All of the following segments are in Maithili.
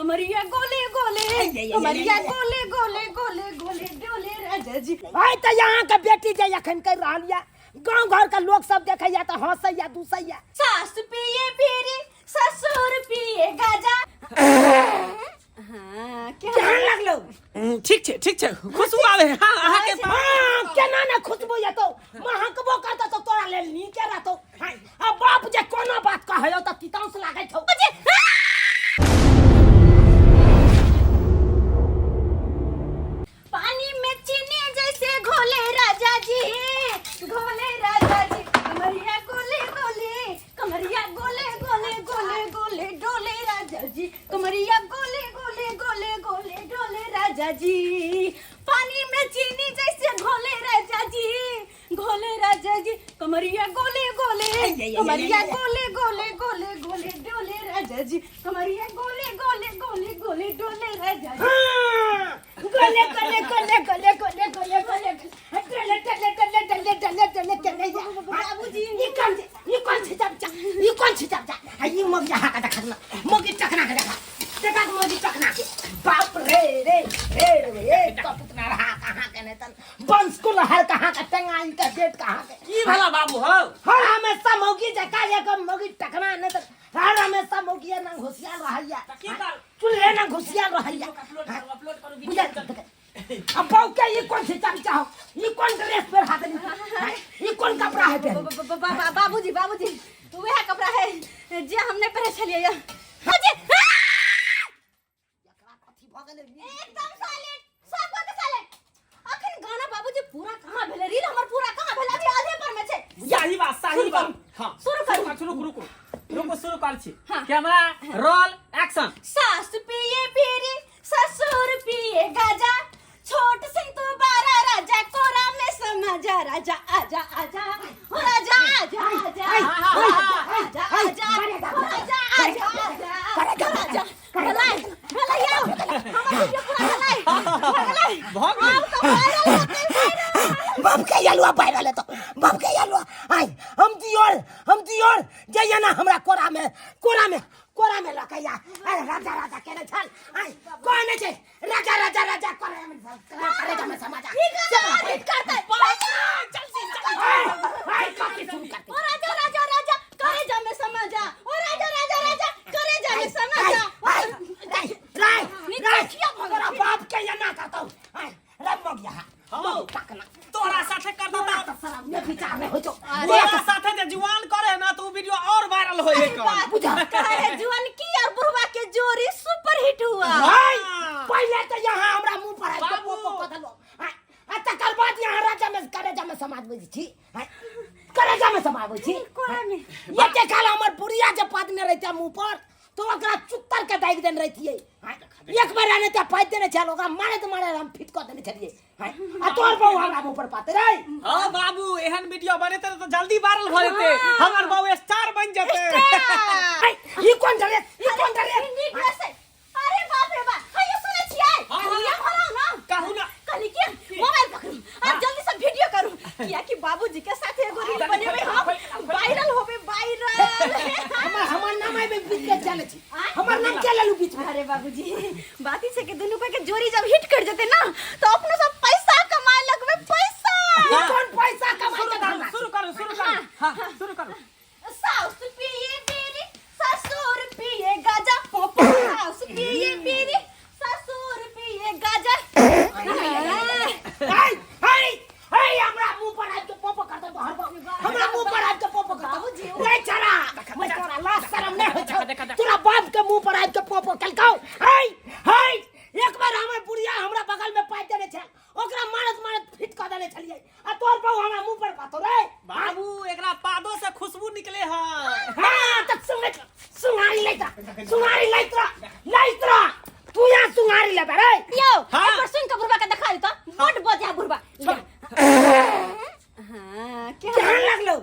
कमरिया गोले गोले कमरिया गोले गोले गोले गोले डोले राजा जी। आइ तऽ यहाँ के बेटी जे एखन करि रहल यऽ, गाँव घर के लोक सब देखैया तऽ हँसैया दूसैया। सास पिए बीड़ी, ससुर पिए गाजा। हाँ, केहन लगलौ? ठीक छै, ठीक छै, खुशबू आबै है। हाँ, अहाँके। हाँ, केना ने खुशबू एतौ, महकबो करतौ तऽ तोरा लेल नीके रहतौ। हाँ, आ बाप जे कोनो बात कहैयौ तऽ तितांस लागै छौ। पानी में चीनी जैसे घोले राजा जी, घोले राजा जी, कमरिया गोले गोले, कमरिया गोले गोले गोले गोले डोले राजा जी, कमरिया गोले गोले गोले गोले डोले राजा जी, पानी में चीनी जैसे घोले राजा जी, घोले राजा जी, कमरिया गोले गोले, कमरिया गोले गोले गोले गोले डोले राजा जी, कमरिया गोले गोले गोले गोले डोले राजा जी। हाँ, गोले गोले गोले गोले गोले गोले गोले डोले डोले डोले डोले डोले डोले डोले या। बाबूजी। ई कोन छै, ई कोन छै चमचा, ई कोन छै चमचा? आ ई मौगी अहाँ के देखत ना, मौगी टकना के देखा, देखा के मौगी टकना के। बाप रे रे रे रे, कपुतना रहा कहाँ के नहीं तन वंश कुल हर कहाँ के टंगाई के बेट कहाँ के। की भला बाबू हो? हर हमेशा मौगी जका एक मौगी टकना नहीं तन हर हमेशा मौगी ना घुसियाल रहैया, की कर? चूल्हे ना घुसियाल रहैया। अपलोड करू, अपलोड करू। बुझल? अब बहू के ई कौन सी चमचा हो, ई कौन ड्रेस पर हाथ नहीं, ई कौन कपड़ा है पहन? बाबूजी, बाबूजी, वह कपड़ा है जे हमने पहने छलिए या। बाबूजी, एकरा कथी भऽ गेलै? एकदम साइलेंट, सब गोटे साइलेंट। अखन गाना बाबूजी पूरा कहाँ भेलै? रील हमर पूरा कहाँ भेलै? अभी आधे पर में छै। सही बात, सही शुरू बात। करू। हाँ, शुरू करू। शुरू करू, करू, रुको, शुरू कर छी। हाँ। Camera roll action. सास पिए बीड़ी, ससुर पिए गाजा, छोट सिंह तू बारा राजा, कोरा में समा जा राजा, आजा आजा हो राजा, आजा आजा हो राजा, आजा आजा हो राजा, आजा आजा हो राजा। भलाई भलाई आओ, हमर वीडियो पूरा भलाई भलाई। भऽ गेलै। आब तो वायरल होतै, वायरल। बाप के यलुआ वायरल हेतौ, बाप के यलुआ। आइ हम दियोर, हम दियोर जइया ना हमरा कोरा में, कोरा में, कोरा में लऽ के या। अरे राजा राजा केने छल, आइ कहने छै राजा राजा राजा करे में, करे में समाजा। ई गाना और हिट करतै। चल सी चल। आइ आइ कथी शुरू करतै? ओ राजा राजा राजा करे जा में समा जा, ओ राजा राजा राजा करे जा में समा जा। आइ आइ राय राय, किया भऽ गेलै? तोरा बाप के या ना करतौ। आइ रे मगिया, हाँ। टकना तोरा साथे कर तोरा देता। तऽ शरम ने विचार नहीं होइ छौ। तोरा साथे जे जुआन करे ना तो उ वीडियो और वायरल होय है। बात बुझा। कहे जुआन की और बुढ़वा के जोड़ी सुपर हिट हुआ। भाई, पहले तो यहाँ हमरा मुंह पर आबि के बाबू। पोपो कऽ देलौ। आँय, आ तकर बाद यहाँ राजा में करेजा में समाज बुझै छी। आँय, करेजा में समाबै छी। कोरा में। एते काल हमर बुढ़िया जे पादने रहितै मुंह पर तो ओकरा चुत्तर के दागि देने रहितियै। आँय, एक बेर आने तऽ पाति देने छल, ओकरा मारैत मारैत हम फिट कऽ देने छलियै। आँय, आ तोहर बहू हमरा मुंह पर पाते रे। हाँ बाबू, एहन वीडियो बनेते तो जल्दी वायरल भ जेते, हमर बाबू स्टार बन जेते। आँय, ई कोन ड्रेस, ई कोन ड्रेस? नीक ड्रेस है। अरे बाप रे बाप, हे सुनै छियै? हाँ, हाँ। ये भराउ ना। कहू ना। कहली कि मोबाइल पकड़ू आ जल्दी से वीडियो करू, किया कि बाबूजी के साथ एगो रील बनेबै हम, वायरल होबे, वायरल। हमर हमर नाम आबि बीच में चलै छी, हमर नाम के लेलू बीच में? अरे बाबूजी, बात ई छै कि दुनू के जोड़ी जब हिट कर जेते ना तो अपनो सब पैसा कमाए लगबे, पैसा। ई कोन पैसा कमाइ शुरू के करू, धंधा? शुरू करू, शुरू करू, हाँ शुरू करू। सास पिए बीड़ी, ससुर पिए गाजा, पोपो। सास पिए बीड़ी, ससुर पिए गाजा। हाय हाय हाय, हमरा मुंह पर आबि के पोपो करतौ तोहर बाप, हमरा मुंह पर आबि के पोपो करतौ। बाबूजी, रे छड़ा, मैं तोरा लाज शरम नहि होइ छौ? देखा, देखा। तोरा बाप के मुंह पर आबि के पोपो केलकौ। हाय हाय, एक बार हमर बुढ़िया हमरा बगल में पाइ देने छल, ओकरा मारत मारत फिट कऽ देने छलियै, आ तोहर बहू हमरा मुंह पर पातो रे। बाबू, एकरा पादो से खुशबू निकले है। हाँ, तब सुंघै, सुंघारी लैत रह, सुंघारी लैत रह, लैत रह, तू यहाँ सुंघारी लेबे रे। यौ, हाँ। एक बार सुन के बुढ़वा के देखा देता, बड बजा बुढ़वा। हाँ, केहन? केहन लगलौ?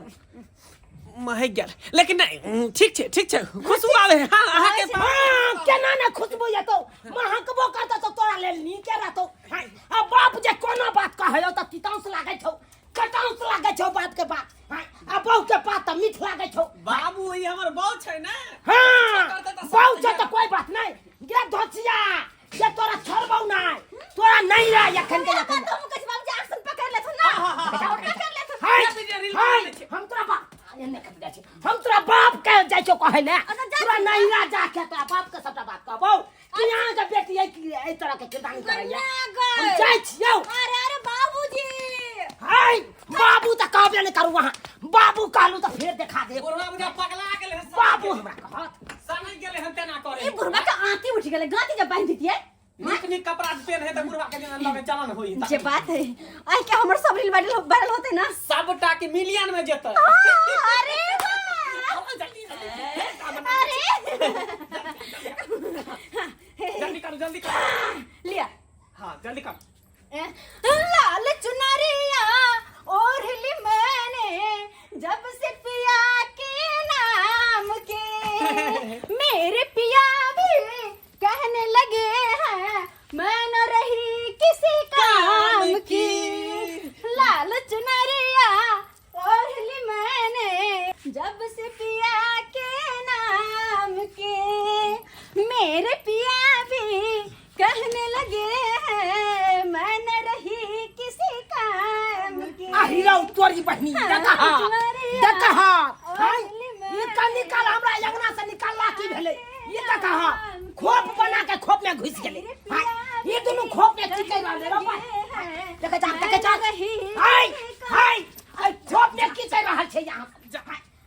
महक गेल, लेकिन नहीं, ठीक छै, ठीक छै, खुशबू आबै है। हाँ, अहाँके। हाँ, केना ने खुशबू एतौ, महकबो करतौ तऽ तोरा लेल नीके रहतौ। हाँ, आ बाप जे कोनो बात कहैयौ तऽ तितांस लागै छौ, कटांस लागै छौ बाप के बात। हाँ, आ बहू के बात तऽ मीठ लागै छौ। बाबू, ई हमर बहू छै ने। हाँ, करतै तऽ बहू छै सब तऽ कोई बात नहीं, गे धोची। नहीं रह एखन के एखन। हम कहै छी बाबूजी एक्शन पकड़ लेथुन ना। पकड़ लेथुन। हाय, रील हाय, बना लै छी। हम तोरा बाप एने कत जाइ छी, हम तोरा बाप के जाइ छौ कहै ले। अच्छा, जा तोरा छी। नैहरा जा के तोरा बाप के सबटा बात कहबौ कि यहाँ के बेटी है कि एहि तरह के किरदानी करैया। गए। हम जाइ छियौ। अरे अरे बाबूजी। हाय बाबू तऽ कहबे नहि करू अहाँ, बाबू कहलू तऽ फेर देखा देब। बुढ़वा बुझा पगला गेलै हन। बाबू हमरा कहत। सनक गेलै हन तेना करे। ई बुढ़वा के आंती उठि गेलै, गांती जब बांधि दितियै। नीक नीक कपड़ा पेन है तऽ बुढ़वा के जेना लगे चलन होई। जे बात है, आइ के हमर सब रील वायरल वायरल होते ना। सबटा के मिलियन में जेतै। अरे वाह। जल्दी जल्दी। अरे जल्दी करू, जल्दी करू। लिया। हाँ जल्दी करू। लाल चुनरिया ओढ़ ली मैंने जब से पिया के नाम के, मेरे पिया भी कहने लगे हैं मैं न रही किसी काम की। लाल चुनरिया ओढ़ ली मैंने जब से पिया के नाम के, मेरे पिया भी कहने लगे हैं मैं न रही किसी काम की। आ हीरो तोरी बहिनी देखा देखा, हाय ई का निकाल हमरा अंगना से निकालला की भेलै? ई देखा, खोप बना के खोप में घुस गेलै। हाय ई दुनू खोप में चिकै रहलै रे भाई। देखै जा, देखै जा, हाय हाय, आई खोप में की कर रहल छै यहाँ?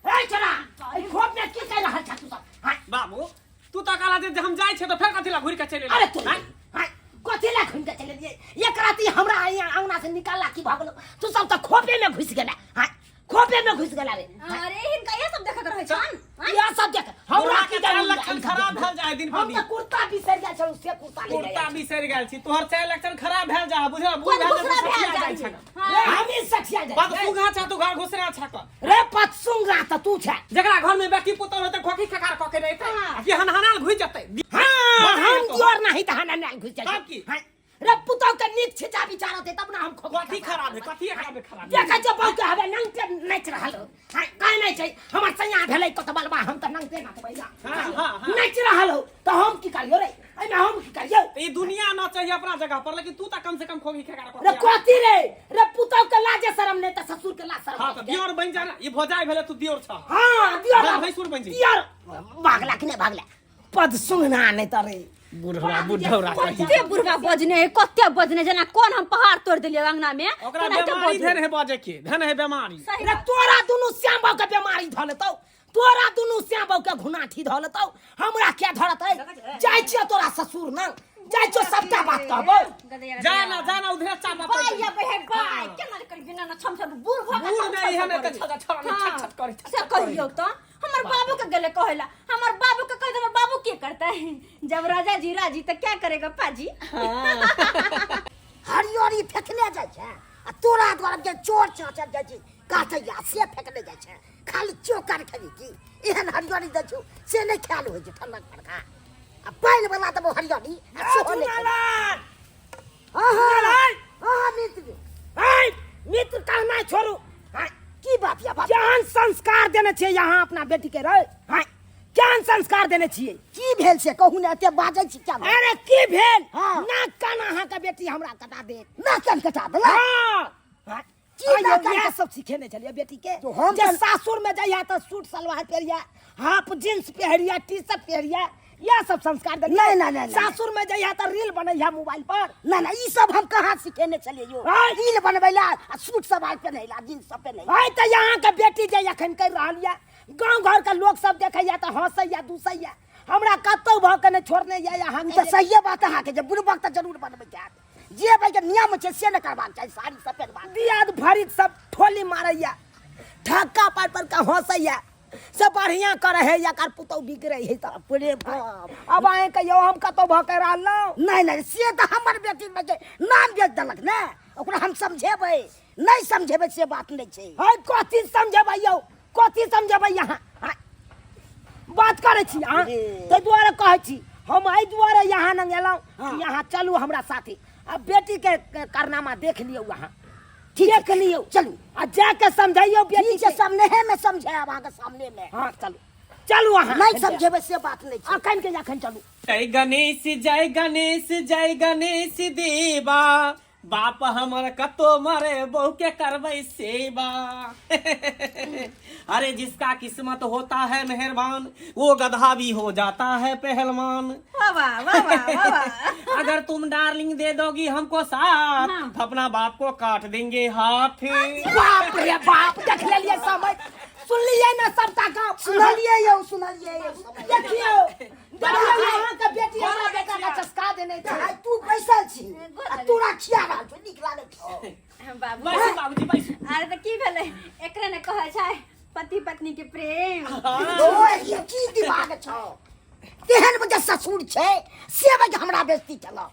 हाय ए छोरा, आई खोप में की कर रहल छै तू सब? हाय बाबू तू तऽ कहला जे हम जाइ छियै तऽ फेर कथी ला घुरि के चलि एलियै? अरे तू आँय? हाय कथी ला घुमि के चलि एलियै? एक राति हमरा यहाँ अंगना से निकालला की भऽ गेलौ? तू सब तऽ खोपे में घुसि गेला। हाय खोपे में घुसि गेला रे। अरे हिनका ये सब देखत रहै छन। इएह सब देख हमरा बुढ़वा की के चाल जरूरी लक्षण खराब भेल जाय दिन पर हम दिन। तऽ कुर्ता बिसरि गेल छलहुँ, से कुर्ता ले कुर्ता बिसरि गेल छी, तोहर चाल लक्षण खराब भेल जा, बुझल? बूढ़ कोन भेल घुसरा जा, भेल जाइ जाइ छै। हाँ। हम ई सठिया जाइ बद सुघा छा तू, घर घुसरा छा क। रे पतसुंगा तऽ तू छै। जकरा घर में बेटी पुतोह रहतै खोखी खखार क के रहतै हाँ। आ कि हनहनाल घुसि जेतै। हाँ, बजाय हम तो। दियोर नहीं तऽ हनहनाल घुसि जाइ छै। तब की? हाँ। रे पुतोह के नीक छिचा विचार होतै तब ना हम खोखी कथी खखार खराब है? कथी एकरा में खराब है? देखै छियै बहु के हवे नंगटे नाचि रहल हो। हाँ, काहे नहि छै हमर सैया भेलै कत बलबा, हम तऽ नंगटे नाचबै ना। हाँ, हाँ, हाँ। नाचि रहल हो तऽ हम की करियौ रे? एहिमे हम की करियौ? तऽ ई दुनिया न चाहिए अपना जगह पर, लेकिन तू तऽ कम से कम खोखी खखार क रे के। कथी रे? रे पुतोह के लाजे शरम नहि तऽ ससुर के लाज शरम। हाँ तऽ दियोर बनि जा ना, ई भौजाई भेलै, तू दियोर छह। हाँ दियोर। घर भैंसुर बनि जेबही। दियोर भागला कि नहि भागला? पद सुंघना नहि तऽ रे बुढ़वा बुढ़ौरा कही। कते बुढ़वा बजने है, कते बजने, जेना कोन हम पहाड़ तोड़ देलियै अंगना में। ओकरा तेनाहिते बेमारी बजै। धन है बजे के, धन है बेमारी। सही रे बात। तोरा दुनू श्याम बाबू के बेमारी धऽ लेतौ, तोरा दुनू श्याम बाबू के घुनाठी धऽ लेतौ, हमरा किया धरतै? जाइ छियौ तोरा ससुर नंग, जाइ छियौ, सबटा बात कहबौ। जा ना, जा ना, उधरे चापा बाय या बे बाय केना कर बिना ना छम छम बूढ़ भऽ के बूढ़ छम में छम इहे ने करै। तऽ छत छत हाँ, छत छत करै, छत से छत करै। कहियौ तऽ हमर बाबू के गेले कहेला, हमर बाबू के कह, हमर बाबू के करता है? जब राजा जी राजी तो क्या करेगा पाजी? हरियरी फेकने जाइ छै आ तोरा द्वारा जे चोर चाचर जाइ छै काटैया से फेकने जाइ छै। खाली चोकर खेबी की? एहन हरियरी दै छौ से नहि खायल होइ छै ठंडक परका आ पानि वाला देबो हरियरी आ सेहो नहि खेबी। हाँ हाँ हाँ मित्र, मित्र कहना छोड़ू। हाँ, की बात या बात? केहन संस्कार देने छियै यहाँ अपना बेटी के रे? हाँ, केहन संस्कार देने छियै? की भेल से कहू ने, एते बाजै छी क्या? अरे की भेल? हाँ। नाक कान अहाँ के बेटी हमरा कटा देत। नाक कान कटा देलक? हाँ। हाँ। की आइयो, नाक कान इएह सब सिखेने छलियै बेटी के तो हम जे तऽ- सासुर में जइया तऽ सूट सलवार पहिरिया, हाफ जींस पहिरिया, टी शर्ट पहिरिया, इएह सब संस्कार देलियै। नहीं, नहीं, नहीं, नहीं। सासुर में जइया तऽ रील बनैया मोबाइल पर। ना ना, ई सब हम कहाँ सिखेने छलियै यौ? आँय? रील बनबै ला आ सूट सब आइ पहिनै ला, जींस सब पहिनै ला। आइ तऽ यहाँ के बेटी जे एखन करि रहल यऽ, गाँव घर के लोक सब देखैया तऽ हँसैया दूसैया, हमरा कतौ भऽ के नहि छोड़ने यऽ यहाँ। ई तऽ सहिए बात अहाँके जे बुड़बक तऽ जरूर बनबै के हैत। जे भाई के नियम छै से नहि करबाक चाही, साड़ी सब पहिरबाक। दियाद भरिक सब ठोली मारैया, ठक्का पर पर के हँसैया, से बढ़िया करे है एकर पुतहु बिगड़ै है तऽ। बाप रे बाप। अब अहें कहियौ हम कतौ भऽ के रहलहुँ? नहि नहि, से तऽ हमर बेटी मे जे नाम बेच देलक ने, ओकरा हम समझेबै, नहि समझेबै से बात नहि छै। है कथी समझेबै यौ? कथी समझेबै यहाँ? हाँ, बात करै छी अहाँ। अरे। ताहि दुआरे कहै छी हम, एहि दुआरे यहाँ नंग एलहुँ हाँ। कि यहाँ चलू हमरा साथे आ बेटी के कारनामा देख लियौ अहाँ। ठीक देख लियौ। चलू। आ जाके समझैयौ बेटी ठीक छै, के। सामने में समझायब अहाँके सामने में। हाँ चलू। चलू अहाँ नहि समझेबै से बात नहि छै। अखन के अखन चलू। जय गणेश, जय गणेश, जय गणेश देवा, बाप हमर कतो मरे बहू के करबै सेवा। अरे जिसका किस्मत होता है मेहरबान, वो गधा भी हो जाता है पहलवान। वाह वाह वाह वाह वाह वाह। अगर तुम डार्लिंग दे दोगी हमको साथ, तो अपना बाप को काट देंगे हाथ। बाप रे बाप, देख लेलियै समय, सुनलियै ने सबटा गप? सुनलियै यौ, सुनलियै यौ समय। देखियौ देखियौ, अहाँके बेटी हमरा बेटा के चस्का देने छै। आइ तू बैसल छी आ तोरा खिया रहल छौ, नीक लागै छौ? बाबू। बैसू बाबूजी, बैसू। अरे तऽ की भेलै, एकरे ने कहै छै पति पत्नी के प्रेम। ओए, ई की दिमाग छौ? तेहन बजे ससुर छै से बजे हमरा बेइज्जती केलक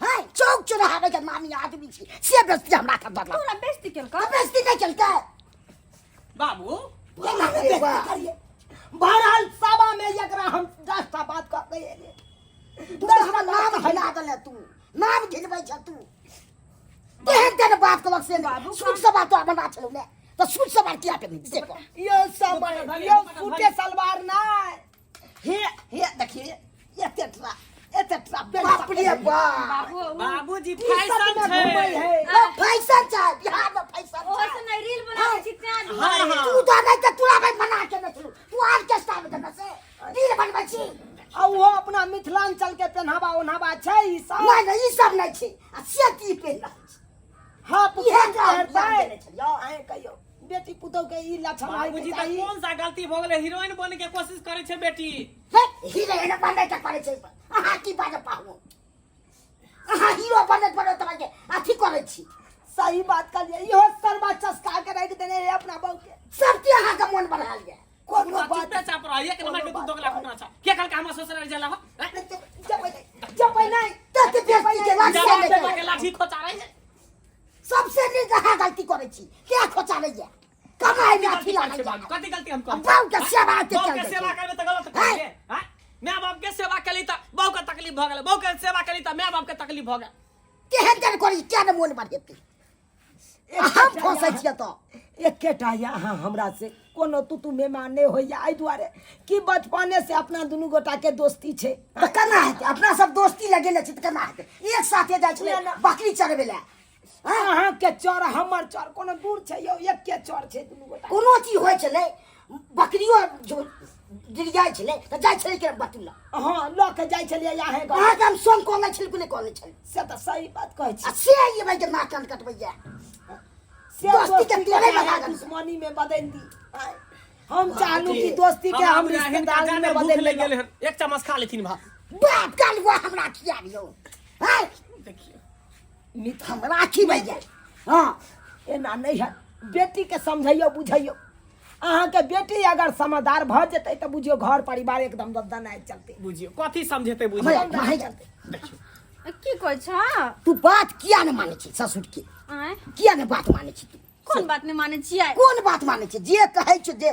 हैं, चौक चौराहा के नामी आदमी छी से बेइज्जती हमरा के दलक। तोरा बेइज्जती केलकौ? तऽ बेइज्जती नहि केलकै? बाबू। केना बेइज्जती करियै? बहरहाल सभा में एकरा हम 10टा बात कह के एलियै। तू तऽ हमरा नाम घिना देले, तू नाम घिनबै छ तू। तेहन तेहन बात कहलक से नहि सूट सवार तो बना छलौ ने, तऽ सूट सवार किया पेन्है से कह। यो समय यो सूटे सलवार नहि, हे हे देखिए, एते ट्रा एते ट्रा बाप रे बाप। बाबू। बाबूजी, ई सब फैशन में छै। घूमै है। ओ, फैशन छै, बिहार में फैशन ओहो छै। से नहि रील बनाबै छी तें हाँ, दुआरे। हाँ। तू तऽ नहि तऽ तोरा भाई मना के नहि छलौ, तू ऑर्केस्ट्रा में देने से रील बनबै छी। आ ओहो अपना मिथिलांचल के पेन्हावा ओन्हावा छै ई सब? नहि नहि, ई सब नहि छै आ से की पेन रहल छै? हाँ। इहे पुत्र तऽ हम हेतै। ध्यान देने छलियौ। अहें कहियौ, बेटी पुतोह के ई लक्षण होय के बाबूजी, तऽ चाही। कोन सा गलती भऽ गेलै? हीरोइन बन के कोशिश करै छै बेटी। हे, हीरो बनबै के करै छै? अहाँ की बाजब पाहु? अहाँ हीरो बनैत बनैत अहाँके अथी करै छी। सही बात कहलियै, इहो सरबा चस्का के राखि देने है अपना बहू के। सबके अहाँके मोन बढ़ायल जाय। कोनो बात चुपे चाप रह, एक नंबर के तू दोगला कुटना छ। के कहलकै हमरा ससुराल जाला हो? हैं? जबै नहि, जबै नहि। तते बेइज्जती के लाठी जवान से बेटा के लाठी खोचा रही है। सबसे नीक अहाँ गलती करै छी, किया खोचाबै? कमाइ में अथी गलती लागै करै छै बाबू? कथी गलती हम करै? बाबू के सेवा के बहू चल के जाइ सेवा छै। करबै तऽ गलत करियै? हैं? माय बाप के सेवा केली तऽ बहू के तकलीफ भऽ गेलै, बहू के सेवा केली तऽ माय बाप के तकलीफ भऽ गेल। केहन केहन करी, किया ने मोन बढ़ेतै? हम फंसै छियै तऽ एकेटा यऽ, अहाँ हमरा से कोनो तू तू मेमा नहि होइया, एहि दुआरे कि बचपने से अपना दुनू गोटा के दोस्ती छै। तऽ केना हेतै? अपना सब दोस्ती लगेने छी तऽ केना हेतै? एक साथे जाइ छलै बकरी चरबै लए। अहाँके चर हमर चर कोनो दूर छै यौ? एके चर छै दुनू गोटा। कोनो चीज होइ छलै, बकरियो जो गिर जाइ छलै तऽ जाइ छलै के बटुला। हँ, लऽ के जाइ छलियै अहेँ गाँव। अहाँके हम संग कहने छली कि नहि कहने छली? से तऽ सही बात कहै छी। आ से ई भाई के नाक कान कटबैया से दोस्ती के दोस्ती के तोड़े अहाँ लगा देलकै। दुश्मनी में बदलि दी। आँय, हम चाहलू कि दोस्ती के हमरा हम बुझाइ हिनका रिश्तेदारी जादे में भूख बदलि लागि लेलहुँ। गेलै हन, एक चम्मच खा लेथिन भात। बाप काल हुआ हमरा खियाबियौ हैं? देखियौ। मित हमरा खिबैया? हँ। एना नहि है, बेटीके समझैयौ बुझैयौ। अहाँके बेटी अगर समझदार भऽ जेतै तऽ बुझियौ घर परिवार एकदम दनाइ चलतै। बुझियौ कथी समझेतै? बुझियौ। हमरा नहीं चलतै। देखियौ। की कहै छ? तू बात किया ने मानै छी ससुर के? आँय? किया ने बात मानै छी तू? कोन बात नहि मानै छियै? कोन बात मानै छी? जे कहै छै जे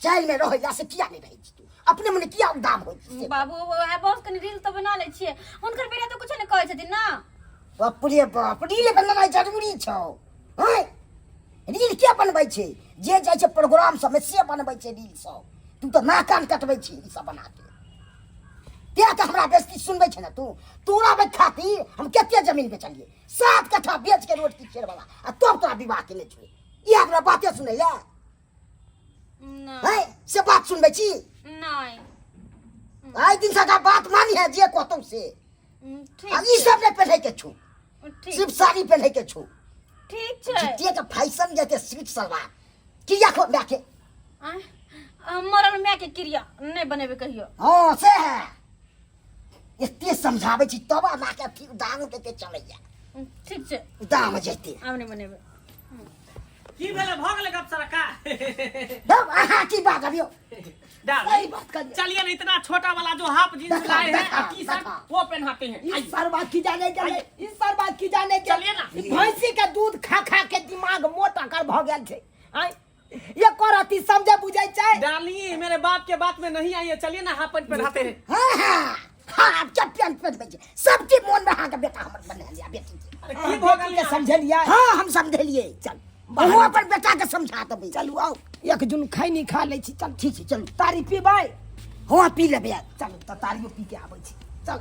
चालि मे रहै ला, से किया नहि रहै छी तू? अपने मने किया उदाम होइ छी से? बाबू, वएह बहुत कनि रील तऽ बना लै छियै, हुनकर बेटा तऽ कुछो नहि कहै छथिन ने। बाप रे बाप, रील बनेनाइ जरूरी छौ? हैं, रील के बनबै छै? जे जाइ छै प्रोग्राम सबमे से बनबै छै रील सब। तू तऽ नाक कान कटबै छी ई सब बना के। तें तऽ हमरा बेइज्जती सुनबै छै ने तू। तोरा बे खातिर हम कते जमीन बेचलियै, 7 कट्ठा बेच के रोड की वाला, आ तब तोरा विवाह केने छौ। ई हमरा बाते सुनै ले? नहि। हैं, से बात सुनबै छी? नहि। आइ दिन से बात मानी है जे कहतौ से। ठीक। आ ई सब नहि पेन्है के छौ। ठीक। सिर्फ साड़ी पेन्है के छौ। ठीक छै। झूठे के फैशन जेते सूट सलवार किया खो माय के। आँय, आ, मरल माय के क्रिया नहि बनेबै कहियो। हाँ, से है, एते समझाबै छी तब अहाँ के अथी दाम के चलैया। ठीक छै। दाम जेते। आब नहि बनेबै। की भेलै? भऽ गेलै गप सरका? तब अहाँ की बात अभियो? सही बात करिए। चलिए ना, इतना छोटा वाला जो हाफ जींस देखा, लाए हैं देखा, टी शर्ट देखा। वो पहनाते हैं। ई आइए। सरवा खिजाने गेलै, ई सरवा खिजाने गेल। चलिए ना। ई भैंसी के दूध खा खा के दिमाग मोटा कर भऽ गेल छै। आँय, एकर अथी समझे बुझै छै? डार्लिंग, मेरे बाप के बात में नहीं आई है, चलिए ना, हाफ पैंट पहनाते हैं। हाँ हाँ हाँ, आब क्या पेंट पहनबै छै? सब चीज मोन में अहाँके बेटा हमर बना लिया बेटी के। अरे अहाँ की भऽ बेटी गेल? के समझेलियै? हाँ, हम समझेलियै। चल। अहूँ अपन बेटा के समझा देबै। चलू, आउ। एक जुन खैनी खा लै छी चल। ठीक छै, चलू। तारी पीबै? हँ, पी लेबै। चलू तऽ तारियो पी के आबै छी, चल।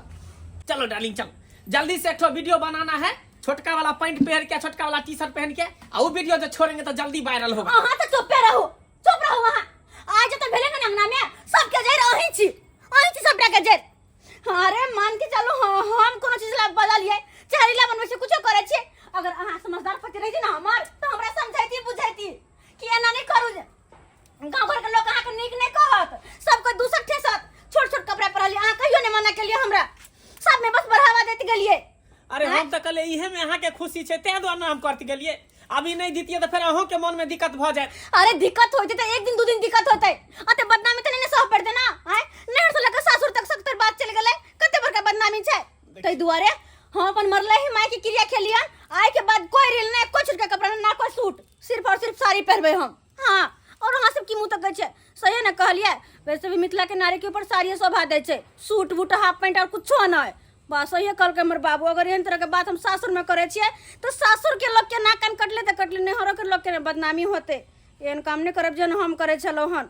चलो डार्लिंग, चल जल्दी से एक ठो वीडियो बनाना है, छोटका वाला पैंट पहन के, छोटका वाला टी शर्ट पहन के, आ वो वीडियो जो छोड़ेंगे तो जल्दी वायरल होगा। अहाँ तऽ चुपे रहू, चुप रहू अहाँ। आज जतऽ भेलै ने अंगना में सबके जरि अहीं छी, अहीं छी सबटा के जरि। अरे मान के चलू, हाँ, हम कोनो चीज ला बदलिए चाहे ला बनबै छी, कुछो करै छी। अगर अहाँ समझदार पति रहिती ना हमर तऽ हमरा समझैती बुझैती कि एना नहि करू जे गाँव घर के लोग अहाँके नीक नहि कहत, सब कोई दूसर ठेसत। छोट छोट कपड़ा पहिरलियै, अहाँ कहियो नहि मना केलियै हमरा, सब में बस बढ़ावा दैत गेलियै। अरे हम तऽ कहलियै इहे में अहाँके खुशी छै, ताहि दुआरे ने हम करते गेलियै। अभी नहि दितियै तऽ फेर अहूँके मन में दिक्कत भऽ जायत। अरे दिक्कत होते तऽ एक दिन दू दिन दिक्कत होते, अते बदनामी तऽ नहि ने सह पड़ते ना। आय नहर से लके सासुर तक सख्तर बात चल गेलै, कते बड़का बदनामी छै। ताहि दुआरे हम अपन मरले ही माय के क्रिया खेलियन। आय के बाद कोई रील नहीं, कोई छोटका कपड़ा नहीं, ना कोई सूट, सिर्फ और सिर्फ साड़ी पहनबै हम। हाँ, और अहाँ सब की मुँह तकै छै? सही ने कहलियै? वैसे भी मिथिला के नारी के ऊपर साड़िये शोभा दै छै, सूट वूट हाफ पैंट और कुछो नहि। बस सहिए कहलकै हमर बाबू, अगर एहन तरह के बात हम सासुर में करै छियै तऽ सासुर के लोग के नाक कान कटले तऽ कटले, नैहरो के लोग के बदनामी होते। एहन काम नहि करब जेहन हम करै छलहुँ हन।